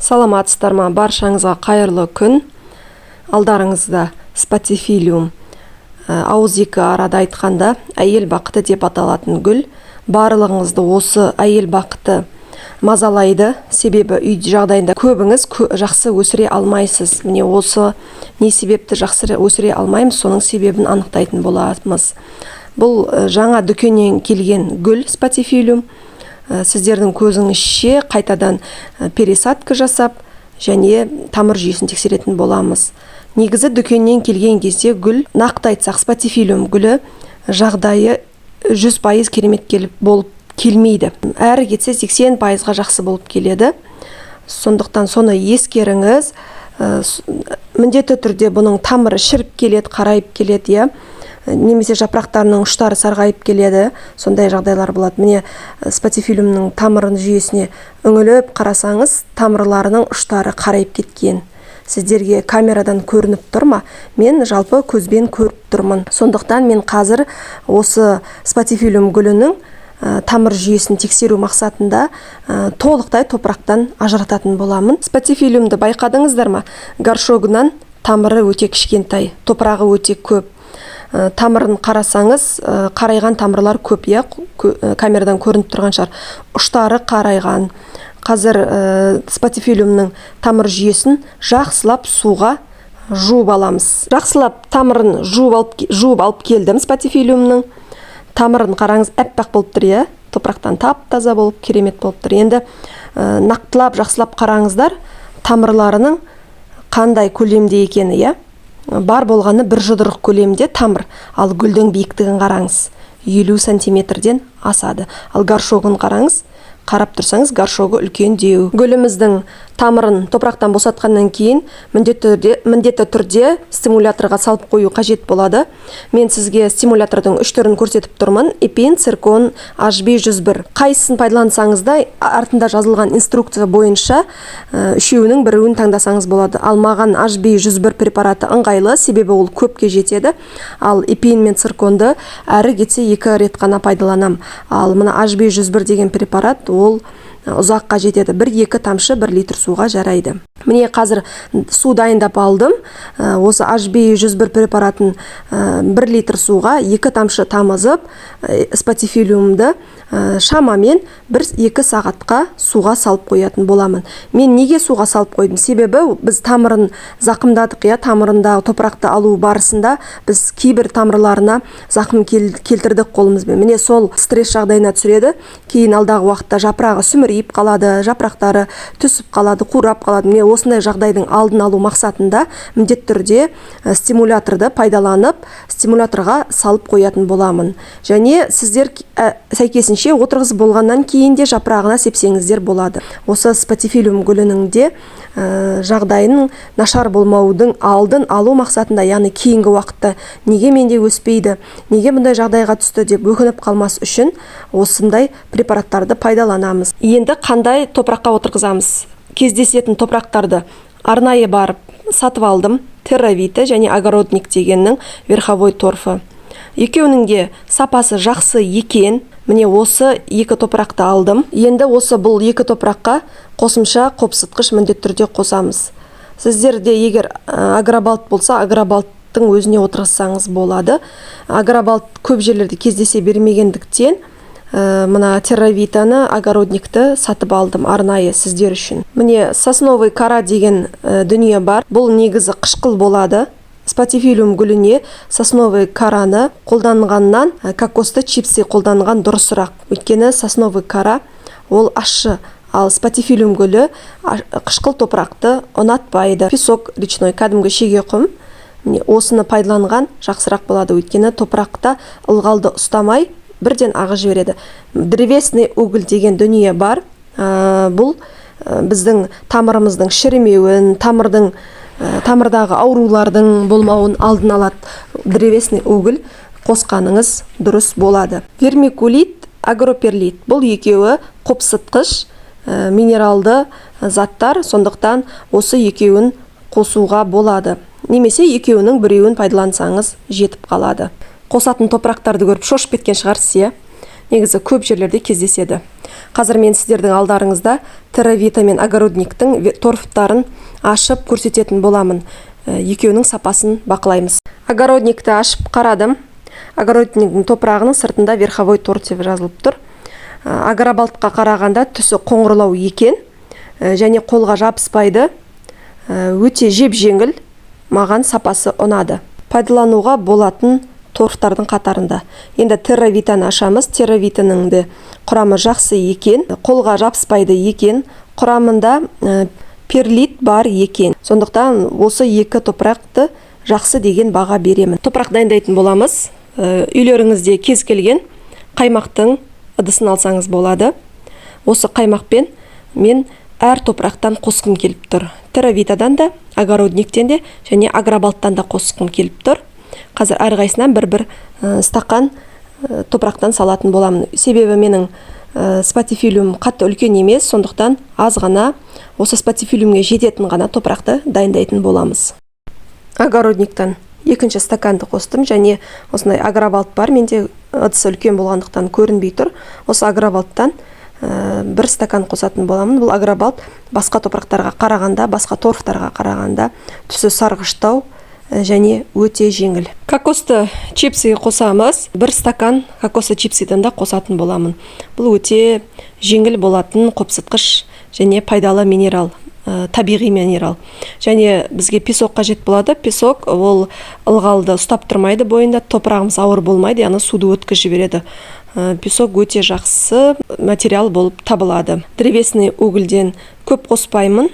Саламатсыздар ма? Баршаңызға қайырлы күн! Алдарыңызда спатифиллум, ауыз екі арада айтқанда, әйел бақыты деп аталатын гүл. Барлығыңызды осы әйел бақыты мазалайды, себебі үй жағдайында көбіңіз жақсы өсіре алмайсыз. Міне, осы не себепті жақсы өсіре алмаймыз, соның себебін анықтайтын боламыз. Бұл жаңа дүкеннен келген гүл, спатифиллум. Сіздердің көзіңізше қайтадан пересадка жасап және тамыр жүйесін тексеретін боламыз. Негізі, дүкеннен келген кезде гүл, нақты айтсақ, спатифиллум гүлі жағдайы 100% керемет келіп болып келмейді. Әрі кетсе, 80%-ға жақсы болып келеді. Сондықтан соны ескеріңіз. Міндетті түрде бұның тамыры шіріп келеді, қарайып келеді, иә, немесе жапырақтарының ұштары сарғайып келеді. Сондай жағдайлар болады. Міне, спатифиллумның тамырын жүйесіне үңіліп қарасаңыз, тамырларының ұштары қарайып кеткен. Сіздерге камерадан көрініп тұр ма? Мен жалпы көзбен көріп тұрмын. Сондықтан мен қазір осы спатифиллум гүлінің тамыр жүйесін тексеру мақсатында толықтай топырақтан ажырататын боламын. Спатифиллумды байқадыңыздар ма? Горшогынан тамыры өте кішкентай, топырағы өте көп. Тамырын қарасаңыз, қарайған тамырлар көп, иә, камерадан көрініп тұрған шығар. Ұштары қарайған. Қазір спатифиллумның тамыр жүйесін жақсылап суға жуып аламыз. Жақсылап тамырын жуып алып келдім. Спатифиллумның тамырын қараңыз, аппақ болып тұр, иә, топырақтан тап таза болып, керемет болып тұр. Енді нақтылап, жақсылап қараңыздар, тамырларының қандай көлемде екені, иә. Бар болғаны бір жұдырық көлемде тамыр, ал гүлдің биіктігін қараңыз, 50 сантиметрден асады. Ал горшогын қараңыз, қарап тұрсаңыз, горшогы үлкендеу. Гүліміздің тамырын топырақтан босатқаннан кейін міндетті түрде стимуляторға салып қою қажет болады. Мен сізге стимулятордың үш түрін көрсетіп тұрмын: Эпин, Циркон, HB 101. Қайсысын пайдалансаңыз да, артында жазылған инструкция бойынша үшеуінің біреуін таңдасаңыз болады. Ал маған HB 101 препараты ыңғайлы, себебі ол көпке жетеді. Ал Эпин мен Цирконды әрі кетсе екі рет қана пайдаланам. Ал мына HB 101 деген препарат, ол ұзаққа жетеді. Бір екі тамшы 1 литр суға жарайды. Міне, қазір су дайындап алдым. Осы HB 101 препаратын 1 литр суға екі тамшы тамызып, спатифиллумды шамамен 1-2 сағатқа суға салып қоятын боламын. Мен неге суға салып қойдым? Себебі біз тамырын зақымдадық, иә. Тамырындағы топырақты алу барысында біз кейбір тамырларына зақым келтірдік қолымызбен. Міне, сол стресс жағдайына түсіреді. Кейін алдағы уақытта жапырағы сүмірейіп қалады, жапырақтары түсіп қалады, қурап қалады. Міне, осындай жағдайдың алдын алу мақсатында міндетті түрде стимуляторды пайдаланып, стимуляторға салып қоятын боламын. Және сіздер сәйкесінше отырғызып болғаннан кейін де жапырағына сепсеңіздер болады. Осы спатифиллум гүлінің де жағдайының нашар болмаудың алдын алу мақсатында, яғни кейінгі уақытта неге менде өспейді, неге бұндай жағдайға түсті деп өкініп қалмас үшін осындай препараттарды пайдаланамыз. Енді қандай топыраққа отырғызамыз? Кездесетін топырақтарды арнайы барып сатып алдым: Терравита және Огородник дегеннің верховой торфы. Екеуінің де сапасы жақсы екен. Міне, осы екі топырақты алдым. Енді осы бұл екі топыраққа қосымша қопсытқыш міндетті түрде қосамыз. Сіздерде егер агробалт болса, агробалттың өзіне отырғызсаңыз болады. Агробалт көп жерлерде кездесе бермегендіктен, мына Терравитаны, Огородникті сатып алдым арнайы сіздер үшін. Міне, сосновый кора деген дүние бар. Бұл негізі қышқыл болады. Спатифиллум гүліне сосновый кораны қолданғаннан кокосты чипсы қолданған дұрысырақ, өйткені сосновый кора ол ащы, ал спатифиллум гүлі қышқыл топырақты ұнатпайды. Песок речной, кәдімгі шеге құм, міне, осыны пайдаланған жақсырақ болады, өйткені топырақта ылғалды ұстамай, бірден ағызып жібереді. Древесный уголь деген дүние бар. Бұл біздің тамырымыздың шірімеуін, тамырдағы аурулардың болмауын алдын алады. Древесный уголь қосқаныңыз дұрыс болады. Вермикулит, агроперлит — бұл екеуі қопсытқыш минералды заттар. Сондықтан осы екеуін қосуға болады немесе екеуінің біреуін пайдалансаңыз, жетіп қалады. Қосатын топырақтарды көріп шошып кеткен шығарсыз, иә. Негізі көп жерлерде кездеседі. Қазір мен сіздердің алдарыңызда Терравита мен Огородниктің торфтарын ашып көрсететін боламын. Екеуінің сапасын бақылаймыз. Огородникті ашып қарадым. Огородниктің топырағының сыртында верховой торф деп жазылып тұр. Агробалтқа қарағанда түсі қоңырлау екен, және қолға жабыспайды. Өте жеп-жеңіл, маған сапасы ұнады. Пайдалануға болатын торфтардың қатарында. Енді Терравитаны ашамыз. Терравитаның де құрамы жақсы екен, қолға жабыспайды екен, құрамында перлит бар екен. Сондықтан осы екі топырақты жақсы деген баға беремін. Топырақ дайындайтын боламыз. Үйлеріңізде кез келген қаймақтың ыдысын алсаңыз болады. Осы қаймақпен мен әр топырақтан қосқым келіп тұр. Терравитадан да, Огородниктен де және Агробалттан да қосқым келіп тұр. Қазір әрқайсынан бір-бір стақан топырақтан салатын боламын. Себебі менің спатифиллум қатты үлкен емес, сондықтан аз ғана осы спатифиллумге жететін ғана топырақты дайындайтын боламыз. Огородниктан екінші стаканды қостым және осындай Агробалт бар. Менде ыдысы үлкен болғандықтан көрінбей тұр. Осы Агробалттан бір стакан қосатын боламын. Бұл Агробалт басқа топырақтарға қарағанда, басқа торфтарға қарағанда түсі сарғыштау және өте жеңіл. Кокосты чипсы қосамыз. Бір стакан кокосты чипсыдан да қосатын боламын. Бұл өте жеңіл болатын қопсытқыш және пайдалы минерал, табиғи минерал. Және бізге песок қажет болады. Песок ол ылғалды ұстап тұрмайды бойында, топырағымыз ауыр болмайды, яғни суды өткізіп жібереді. Песок өте жақсы материал болып табылады. Древесный угольден көп қоспаймын.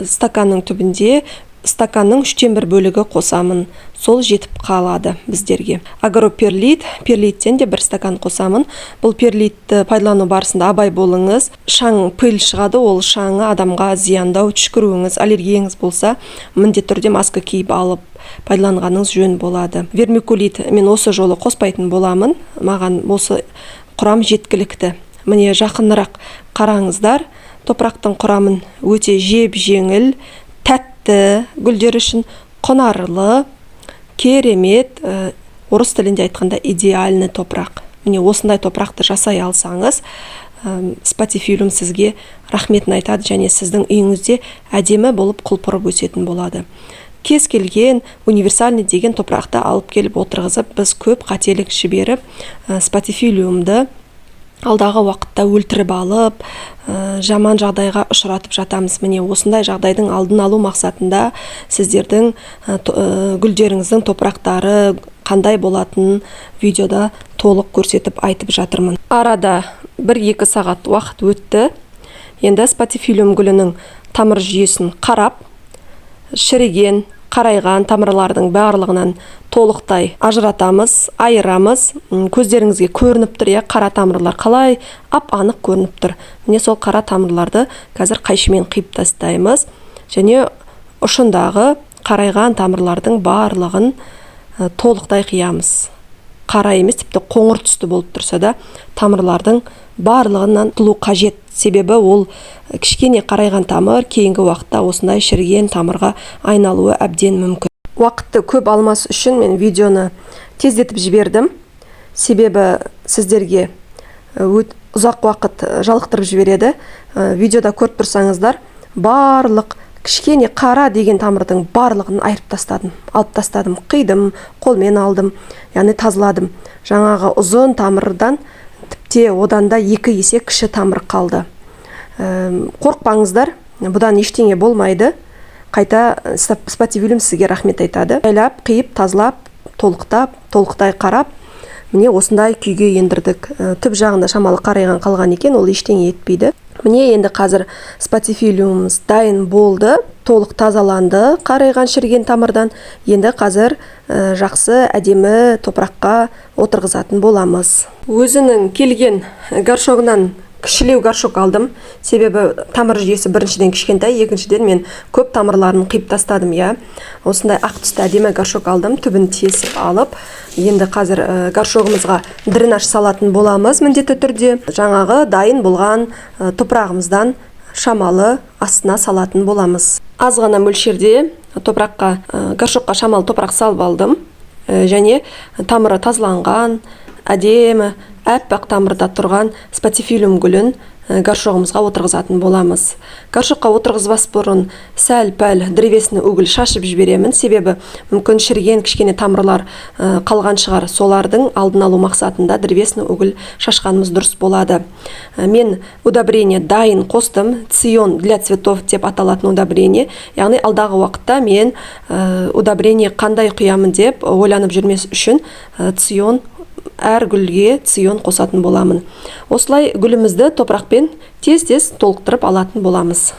Стаканның түбінде стаканның үштен бір бөлігі қосамын. Сол жетіп қалады біздерге. Агроперлит, перлиттен де бір стакан қосамын. Бұл перлитті пайдалану барысында абай болыңыз. Шаң, пыль шығады, ол шаңы адамға зияндау, түшкіруіңіз, аллергияңыз болса, міндетті түрде маска киіп алып пайдаланғаныңыз жөн болады. Вермикулит мен осы жолы қоспайтын боламын. Маған осы құрам жеткілікті. Міне, жақынырақ қараңыздар. Топырақтың құрамын өте жеп-жеңіл, тәтті, гүлдер үшін құнарлы, керемет, орыс тілінде айтқанда идеальный топырақ. Міне, осындай топырақты жасай алсаңыз, спатифиллум сізге рахметін айтады және сіздің үйіңізде әдемі болып құлпырып өсетін болады. Кез келген универсальный деген топырақты алып келіп отырғызып, біз көп қателік жіберіп, спатифиллумды алдағы уақытта өлтіріп алып, жаман жағдайға ұшыратып жатамыз. Міне, осындай жағдайдың алдын алу мақсатында сіздердің гүлдеріңіздің топырақтары қандай болатынын видеода толық көрсетіп айтып жатырмын. Арада 1-2 сағат уақыт өтті. Енді спатифиллум гүлінің тамыр жүйесін қарап, шіріген, қарайған тамырлардың барлығынан толықтай ажыратамыз, айырамыз. Көздеріңізге көрініп тұр, иә, қара тамырлар қалай ап-анық көрініп тұр. Міне, сол қара тамырларды қазір қайшымен қиып тастаймыз және ұшындағы қарайған тамырлардың барлығын толықтай қиямыз. Қара емес, тіпті қоңыр түсті болып тұрса да тамырлардың барлығынан құтылу қажет. Себебі ол кішкене қарайған тамыр кейінгі уақытта осындай шіріген тамырға айналуы әбден мүмкін. Уақытты көп алмас үшін мен видеоны тездетіп жібердім. Себебі сіздерге ұзақ уақыт жалықтырып жібереді. Видеода көріп тұрсаңыздар, барлық кішкене қара деген тамырдың барлығын айырып тастадым, алып тастадым, қидым, қолмен алдым, яғни тазаладым. Жаңағы ұзын тамырдан тіпте одан да 2 есе кіші тамыр қалды. Қорықпаңыздар, бұдан ештеңе болмайды. Қайта спатифиллум сізге рахмет айтады. Жайлап, қиып, тазалап, толықтап, толықтай қарап, міне осындай күйге ендірдік. Түп жағында шамалы қарайған қалған екен, ол ештеңе етпейді. Міне, енді қазір спатифиллумымыз дайын болды, толық тазаланды қарайған шіріген тамырдан. Енді қазір жақсы, әдемі топыраққа отырғызатын боламыз. Өзінің келген горшогынан кішілеу горшок алдым. Себебі тамыр жүйесі біріншіден кішкентай, екіншіден мен көп тамырларын қиып тастадым, иә. Осындай ақ түсті әдемі горшок алдым, түбін тесіп алып. Енді қазір горшогымызға дренаж салатын боламыз міндетті түрде. Жаңағы дайын болған топырағымыздан шамалы астына салатын боламыз. Аз ғана мөлшерде горшокқа шамалы топырақ салып алдым. Және тамыры тазаланған, әдемі Аппақ тамырда тұрған спатифиллум гүлін горшогымызға отырғызатын боламыз. Горшокқа отырғызбас бұрын сәл-пәл древесный уголь шашып жіберемін, себебі мүмкін шіріген кішкене тамырлар қалған шығар, солардың алдын алу мақсатында древесный уголь шашқанымыз дұрыс болады. Мен удобрение дайын қостым, цион для цветов деп аталатын удобрение, яғни алдағы уақытта мен удобрение қандай құямын деп ойланып жүрмес үшін цион, әр гүлге цион қосатын боламын. Осылай гүлімізді топырақпен тез-тез толықтырып алатын боламыз.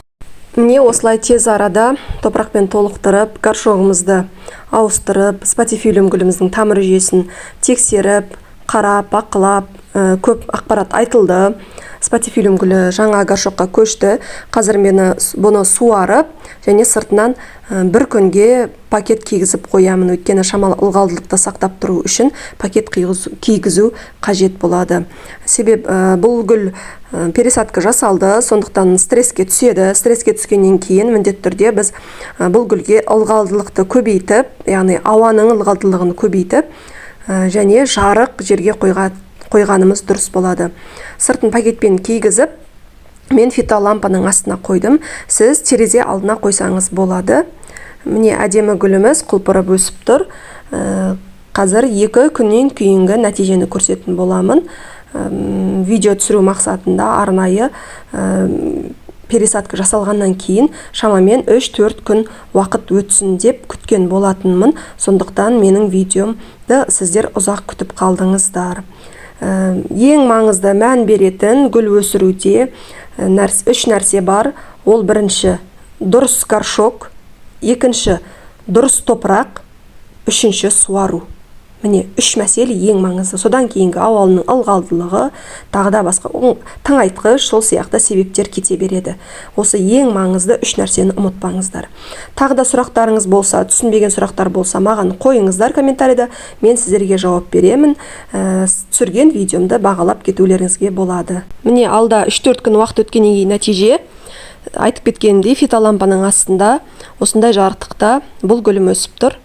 Міне, осылай тез арада топырақпен толықтырып, горшогымызды ауыстырып, спатифиллум гүліміздің тамыр жүйесін тексеріп, қарап, бақылап, көп ақпарат айтылды. Спатифиллум гүлі жаңа горшокқа көшті. Қазір мені бұны суарып және сыртынан бір күнге пакет кигізіп қоямын, өйткені шамалы ылғалдылықты сақтап тұру үшін пакет кигізу қажет болады. Себеп бұл гүл пересадка жасалды, сондықтан стресске түседі. Стресске түскеннен кейін міндетті түрде біз бұл гүлге ылғалдылықты көбейтіп, яғни ауаның ылғалдылығын көбейтіп және жарық жерге қойғанымыз дұрыс болады. Сыртын пакетпен кигізіп, мен фитолампаның астына қойдым. Сіз терезе алдына қойсаңыз болады. Міне, әдемі гүліміз құлпырып өсіп тұр. Қазір 2 күннен кейінгі нәтижені көрсететін боламын. Видео түсіру мақсатында арнайы пересадка жасалғаннан кейін шамамен 3-4 күн уақыт өтсін деп күткен болатынмын, сондықтан менің видеомды сіздер ұзақ күтіп қалдыңыздар. Ең маңызды мән беретін гүл өсіруде үш нәрсе бар. Ол бірінші дұрыс горшок, екінші дұрыс топырақ, үшінші суару. Міне, үш мәселе ең маңызды. Содан кейінгі ауаның ылғалдылығы, тағы да басқа тыңайтқыш, сол сияқты себептер кете береді. Осы ең маңызды үш нәрсені ұмытпаңыздар. Тағы да сұрақтарыңыз болса, түсінбеген сұрақтар болса, маған қойыңыздар комментарийда, мен сіздерге жауап беремін. Түсірген видеомды бағалап кетулеріңізге болады. Міне, алда 3-4 күн уақыт өткеннен кейін нәтиже. Айтып кеткенімдей, фитолампаның астында осындай жарықтықта бұл гүлім өсіп тұр.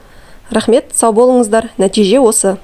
Рахмет, сау болыңыздар. Нәтиже осы.